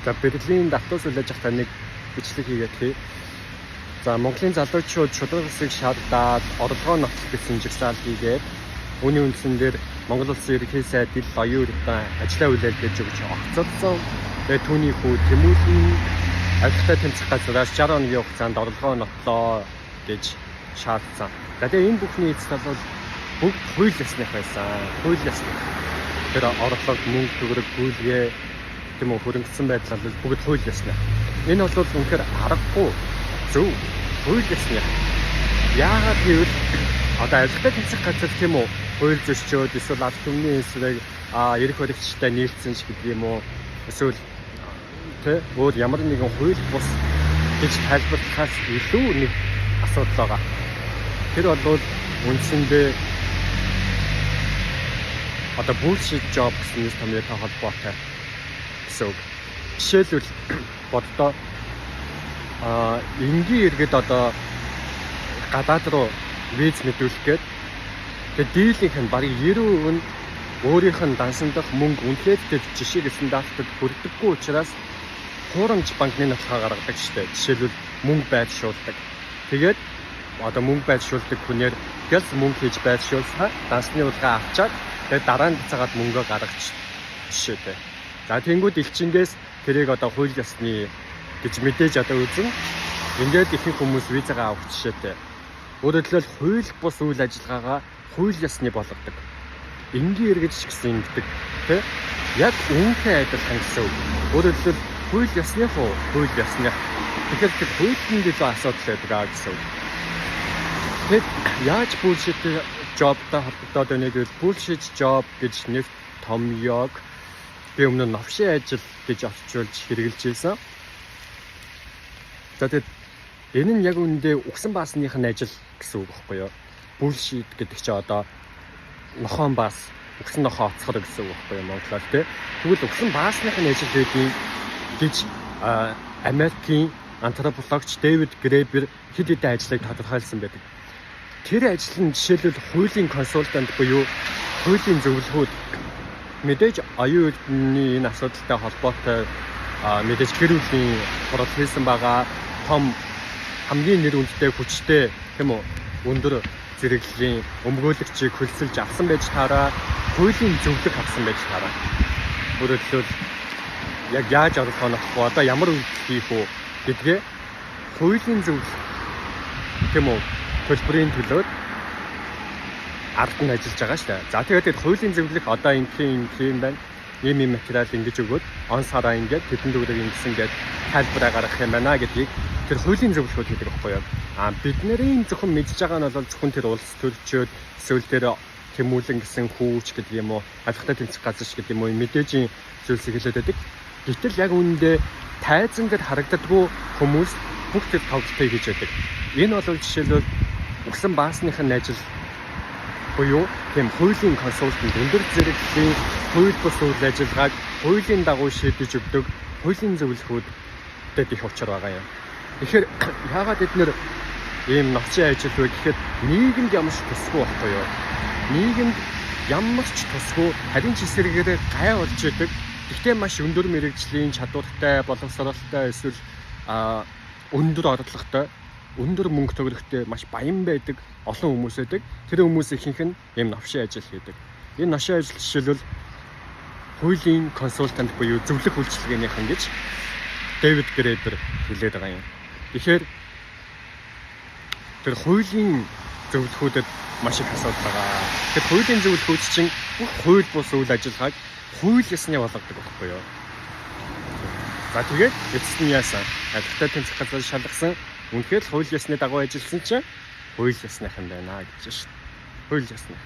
За, Берлинд автобус үлээж байхдаа нэг бичлэг хийгээд хий. За, Монголын залуучууд шударга ёсыг шаардаад орлогоо нотлох гэсэн жагсаал хийгээд, үүний үндсэн дээр Монгол Улсын Ерөнхий сайд Ил Оюун Эрдэнэ ажлаа хүлээлгэж өгч огцолсон. Тэгээд түүний хүү Тэмүүлэн авилгатай тэмцэх газраас 60 хоногийн хугацаанд орлогоо нотлоо гэж шаардсан. За, тэгээд энэ бүхний эцэст бол бүгд хууль ёсных байсан. Хууль ёсных. Тэр орлого, мөнгө төгрөг, гүйлгээ, тийм үү, хөрөнгөсөн байдал бол бүгд хууль ёсных. Энэ бол үнэхээр аргагүй зөв хууль ёсных. Яагаад гэвэл одоо авилгатай тэмцэх газар, тийм үү, хууль зөрчөөд эсвэл ард түмний эсрэг эрх баригчтай нийлцсэн ч гэдэг юм уу, эсвэл тэ өөр ямар нэгэн хууль бус гэж тайлбарлахаас илүү нэг асуудал байгаа. Тэр бол үндсэндээ одоо bullshit job гэсэн нэр томьёотой холбоотой гэсэн үг. Жишээлбэл, боддоо энгийн иргэд одоо гадаад руу виз мэдүүлэх гээд, тэгээд дийлэнх нь, бараг 90% нь өөрийнх нь дансан дах мөнгө үнэхээр тэр жишиг стандартад хүрдэггүй учраас хуурамч банкны нотолгоо гаргадаг штэ. Жишээлбэл, мөнгө байршуулдаг. Тэгээд одоо мөнгө байршуулдаг хүнээр гэлс мөнгө хийж байршуулсаа дансны хулгай авчаад, тэгээд дараа нь буцаагаад мөнгөө гаргаж жишээтэй. За, тэнгүүд элчингээс тэрийг одоо хууль ёсны гэж мэдээж одоо үзэн, ингээд ихэнх хүмүүс визагаа авах жишээтэй. Өөрөөр хэлбэл, хууль бус үйл ажиллагаагаа хууль ёсны болгодог. Энгийн иргэд ч гэсэн ингэдэг. Тэ? Яг үүнтэй адилхан гэсэн үг. Өөрөөр хэлбэл, хууль ёсных уу? Хууль ёсных. Тэгэхээр тэр хуулинд илүү асуудал байдаг аа гэсэн үг. Тэгэд яаж bullshit job той холбогдоод байна гэвэл bullshit job гэж нэг томьёог би өмнө нь новшин ажил гэж орчуулж хэрэглэж байсан. За, тэгэд энэ нь яг үүндээ үхсэн баасных нь ажил гэсэн үг байхгүй юу? Bullshit гэдэг чинь одоо нохоон баас, үхсэн нохоо оцгор гэсэн үг байхгүй юу монголоор, тий? Тэгвэл үхсэн баасных нь ажил байдгийн гэж Америкийн антропологч Дэвид Гребер хэд хэдэн ажлыг тодорхойлсон байдаг. Тэр ажил нь жишээлбэл хуулийн consultant буюу хуулийн зөвлөхүүд, мэдээж оюун эрдэнийн энэ асуудалтай холбоотой мэдээж гэр бүлийн хурал хийсэн байгаа, том хамгийн нэр хүндтэй, хүчтэй, тийм үү, өндөр зэрэглэлийн өмгөөлөгчийг хөлсөлж авсан байж таараа, хуулийн зөвлөх авсан байж таараа. Өөрөөр хэлбэл, яг яаж орлогоо нотох вэ? Одоо ямар үйлдэл хийх үү гэдгээ хуулийн зөвлөх, тийм үү, төлбөрийн төлөөд ард нь ажиллаж байгаа шүү дээ. За, тэгээд тэр хуулийн зөвлөх одоо ингийн юм байна. Ийм ийм материал ингэж өгөөд он сараа ингээд тэдэн төгрөг ингэсэн гээд тайлбараа гаргах юм байна гэдгийг тэр хуулийн зөвлөхүүд хийдэг байхгүй юу? А бидний зөвхөн мэдж байгаа нь бол зөвхөн тэр улс төрчөөд эсвэл тэр Тэмүүлэн гэсэн хүүч гэдэг юм уу, авилгатай тэмцэх газар ч гэдэг юм уу, мэдээжийн зүйлсийг хэлээд байдаг. Гэтэл яг үүндээ тайзан дээр харагддаггүй хүмүүс бүх тэр тоглолтыг хийж байдаг. Энэ бол жишээлбэл үхсэн баасных нь ажил буюу тийм хуулийн consultant, өндөр зэрэглэлийн хууль бус үйл ажиллагааг хуулийн дагуу шийдэж өгдөг хуулийн зөвлөхүүдэд их учир байгаа юм. Тэгэхээр яагаад бид нэр ийм новшин ажил вэ гэхэд нийгэмд ямар ч тусгүй байхгүй юу? Нийгэмд ямар ч тусгүй, харин ч эсрэгээрээ гай болж идэг. Гэхдээ маш өндөр мэргэжлийн чадвартай, боловсролтой эсвэл өндөр орлоготой, өндөр мөнгө төгрөгтэй маш баян байдаг олон хүмүүс байдаг. Тэр хүмүүс ихэнх нь ийм новшин ажил хийдэг. Энэ новшин ажил жишээлбэл хуулийн consultant буюу зөвлөх үйлчилгээнийхэн гэж Дэвид Гребер хэлээд байгаа юм. Тэгэхээр тэр хуулийн зөвлөхүүдэд маш их асуудал байгаа. Тэр хуулийн зөвлөхүүд чинь бүх хууль бус үйл ажиллагааг хууль ёсны болгодог байхгүй юу? За, тэгээд эцэст нь яасан? Авилгатай тэмцэх газар шалгасан. Үнэхээр л хууль ёсны дагуу ажилласан чинь хууль ёсных юм байна гэж шин. Хууль ёсных.